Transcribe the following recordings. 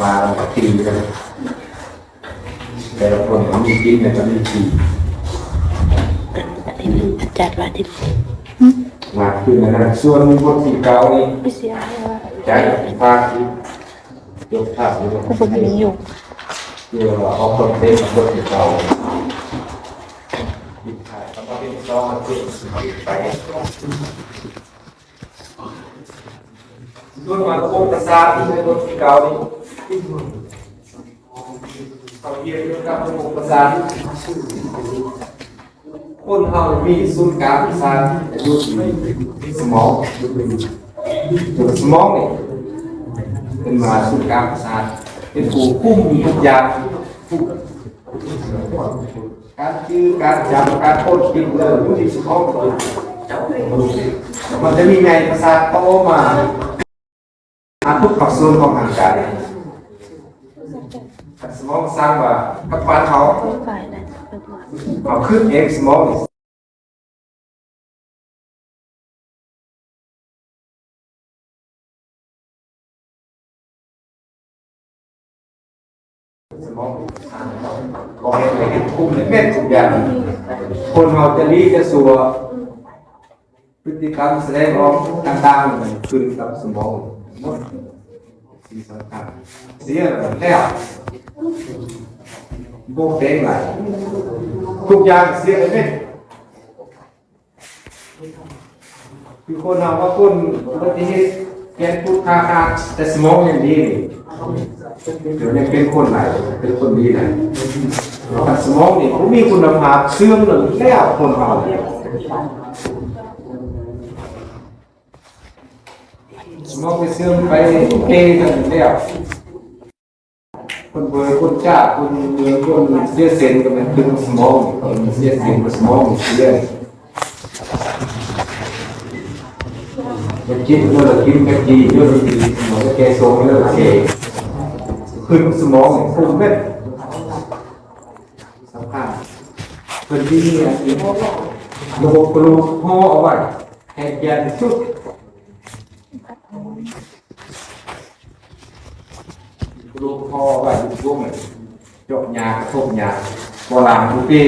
ວ່າກັນປີນະ ແຕ່ລະຄົນກໍມີກິນ ແລ້ວກໍມີຂີ່ ອັນນີ້ມັນຈັດວ່າທີ່ ມາຄືນນັ້ນ ສ່ວນບົດທີເກົ້ານີ້ ໄປເສຍໃຫ້ວ່າ ຈາກພາກທີ່ ຍົກພາບນີ້ ກໍບໍ່ມີຢູ່ ເພື່ອວ່າອອກຄອນເທັນບົດທີເກົ້າ ມີຖ່າຍຄຳວ່າເປັນຊອງ ເອົາເກັບໄປ ສ່ວນມາລະບົບປະສາດທີ່ໃນບົດທີເກົ້ານີ້ ເຮົາຮຽນກ່ຽວກັບລະບົບປະສາດ ຄົນເຮົາມີສູນກາງປະສາດຢູ່ທີ່ສະໝອງ ສະໝອງນີ້ເປັນວ່າສູນກາງປະສາດ ເປັນຜູ້ຄຸມທຸກຢ່າງ ການຈື່ ການຈຳ ການຄົ້ນຄິດເລື່ອງຢູ່ທີ່ສະໝອງ ມັນຈະມີໃຍປະສາດຕໍ່ມາ ຫາທຸກພາກສ່ວນຂອງຮ່າງກາຍ ສະໝອງສັ່ງວ່າກັບບ້ານເຮົາ ເຮົາຄິດເອງ ສະໝອງ ສະໝອງ ບອກໃຫ້ເຮັດ ຄຸມເຮັດທຸກຢ່າງ ຄົນເຮົາຈະດີຈະຊົ່ວ ພຶດຕິກຳສະແດງອອກຕ່າງໆ ຂຶ້ນກັບສະໝອງໝົດ ສິ່ງສຳຄັນ ເສຍແລ້ວ ບໍ່ແປງຫຼາຍ ທຸກຢ່າງເສຍໄປເໝິດ. ຄືຄົນເຮົາວ່າຄົນອຸບັດຕິເຫດ ແຂນພຸດຂາຂາດ ແຕ່ສະໝອງຍັງດີນີ້ ດຽວນີ້ເປັນຄົນຫຼາຍ ເປັນຄົນດີຫຼາຍ ຄັນສະໝອງນີ້ບໍ່ມີຄຸນນະພາບ ເສື່ອມແລ້ວ ແລ້ວຄົນເຮົາ ສະໝອງໄປເສື່ອມໄປເກກັນແລ້ວ ຄົນເບີ ຄົນຈ້າ ຄົນເມືອງ ຄົນເສຍເສັ້ນກໍແມ່ນເປັນສະໝອງ ຄົນເສຍເສັ້ນກໍສະໝອງເສຍ ໄປກິນເລີກກິນ ໄປກີເລີກກີ ສະໝອງໄປແກ່ສົ່ງເລີກແກ່ ຂຶ້ນສະໝອງນີ້ຄຸມເມັດ ສຳຄັນ ເພິ່ນມີອັນນີ້ ລະບົບກະດູກຫໍ່ເອົາໄວ້ ໃຫ້ແກ່ນທີ່ສຸດ ລູກພໍ່ໄວ້ຢູ່ວົງ ຈົກຫຍ້າກະທົບຫຍ້າ ບໍ່ລ້າງບໍ່ຕີ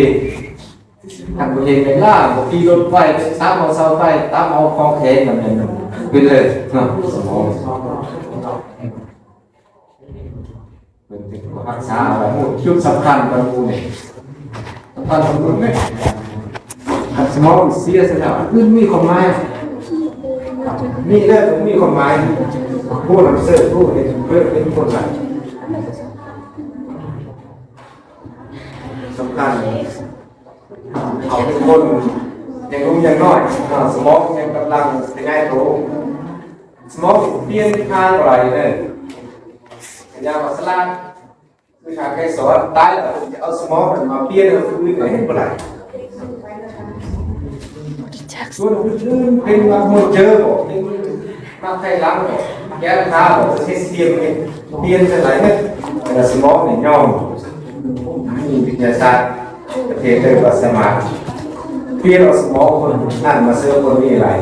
ຄັນບໍ່ເຫັນແມ່ນລ້າງ ບໍ່ຂີ່ລົດໄຟ ຕຳເອົາເສົາໄຟ ຕຳເອົາຂອງແຂງ ນັ້ນແມ່ນເປັນເລີຍເນາະ ສະໝອງ ເພິ່ນເປັນຜູ້ຮັກສາເອົາໄວ້ ຈຸດສຳຄັນຂອງໝູ່ນີ້ ສຳຄັນຂອງໝູ່ນີ້ ຄັນສະໝອງເສຍຊະແລ້ວ ອື່ນມີຄວາມໝາຍ ມີແລ້ວບໍ່ມີຄວາມໝາຍ ຜູ້ນຳເສີດ ຜູ້ເຮັດເພິ່ນເປັນຄົນຫຼາຍ ສຳຄັນ ເຂົາເປັນຄົນຍັງໜຸ່ມຍັງນ້ອຍ ສະໝອງຍັງກຳລັງຂະຫຍາຍໂຕ ສະໝອງປ່ຽນທາງບໍ່ໄດ້ເດີ ພະຍາມວ່າສະຫຼາດ ຄືທາງໄກສອນ ຕາຍແລ້ວເພິ່ນຈະເອົາສະໝອງນັ້ນມາປ່ຽນໃຫ້ຄົນອື່ນກໍເຮັດບໍ່ໄດ້ ສ່ວນອື່ນໆ ເປັນມາໂຮເຈີບໍ່ ເປັນມາໄຂ່ຫຼັງບໍ່ ແກ້ວທາບໍ່ ເຮັດປ່ຽນ ປ່ຽນຈັ່ງໃດເນາະ ແຕ່ສະໝອງນີ້ຍອມ ມີວິທະຍາສາດປະເທດເລີຍວ່າສາມາດປ່ຽນເອົາສະໝອງຄົນນັ້ນມາເສີມຄົນນີ້ໄດ້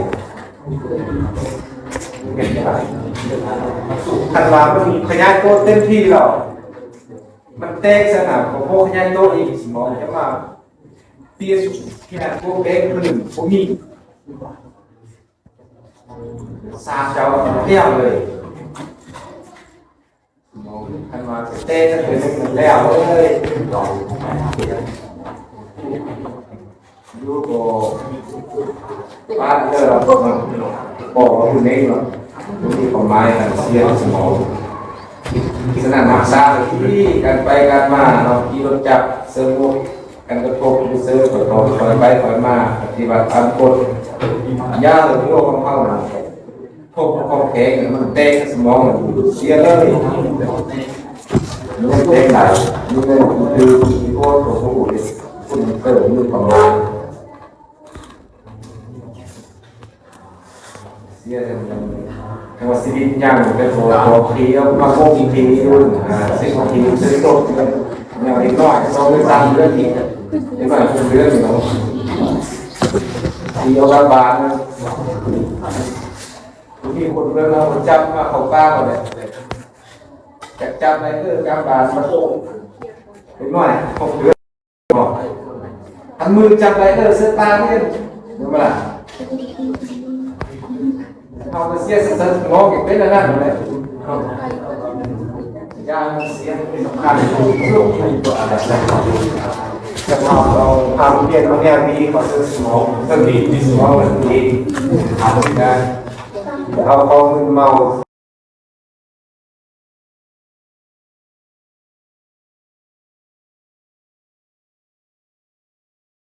ຄັນວ່າມັນຂະຫຍາຍໂຕເຕັມທີ່ແລ້ວ ມັນແຕກຊະນະ ກໍບໍ່ຂະຫຍາຍໂຕອີກ ສະໝອງຈະມາປ່ຽນຂະຫຍາຍໂຕແປງພື້ນບໍ່ມີ ສາມເຈົ້າແລ້ວເລີຍ ຄັນວ່າແຕ່ງເປັນແລ້ວເລີຍ ຢູ່ກໍປາດເດີ ບອກວ່າຜູ້ເໜັງເນາະ ບໍ່ມີຄວາມໝາຍ ຄັນເສຍສະໝອງ ສະນັ້ນຮັກສາທີ່ກັນໄປກັນມາເນາະ ຂີ່ລົດຈັກເຊິ່ງ ກັນກະທົບຢູ່ເຊີ ຄ່ອຍໄປຄ່ອຍມາ ປະຕິບັດຕາມກົດ ຢ່າໃຫ້ຫົວຂອງເຮົານັ້ນ ພວກຂອງແຂງມັນແຕກ ສະໝອງມັນເສຍເລີຍ ມັນແຕກໄດ້ ມັນຄືທີ່ໂພດຂອງຜູ້ເດ ຄົນເຕີມມີຄວາມໝາຍ ເສຍແລ້ວມັນ ແຕ່ວ່າຊີວິດຍັງ ແຕ່ພໍ ພໍຂີ່ເອົາມາຫົກປີຢູ່ ຫ້າສິບປີ ເສຍຕົກ ຍັງເດັກນ້ອຍ ສອງເດືອນ ສາມເດືອນອີກ ເດັກນ້ອຍຫົກເດືອນເນາະ ຂີ່ເອົາລຳບາກ ມີຄົນເມືອງເຮົາຈັບມາເຂົ້າປ່າເອົາແຫຼະ ຈັບໄດ້ເອີ ຈັບບາດມາໂອ ເດັກນ້ອຍຫົກເດືອນ ຄັນມືຈັບໄດ້ເອີ ເສືອຕາເດ້ ເຫັນບໍ່ລະ? ເຮົາກໍເສຍສະໝອງ ເປັນອັນນັ້ນແຫຼະ ຢາເສຍສຳຄັນ ຈະເອົາ ເອົາພາມວຽນມາແນວດີ ເຂົາເສຍສະໝອງ ສະຕິທີ່ສະໝອງມັນດີ ເອົາຂອງມຶນເມົາ.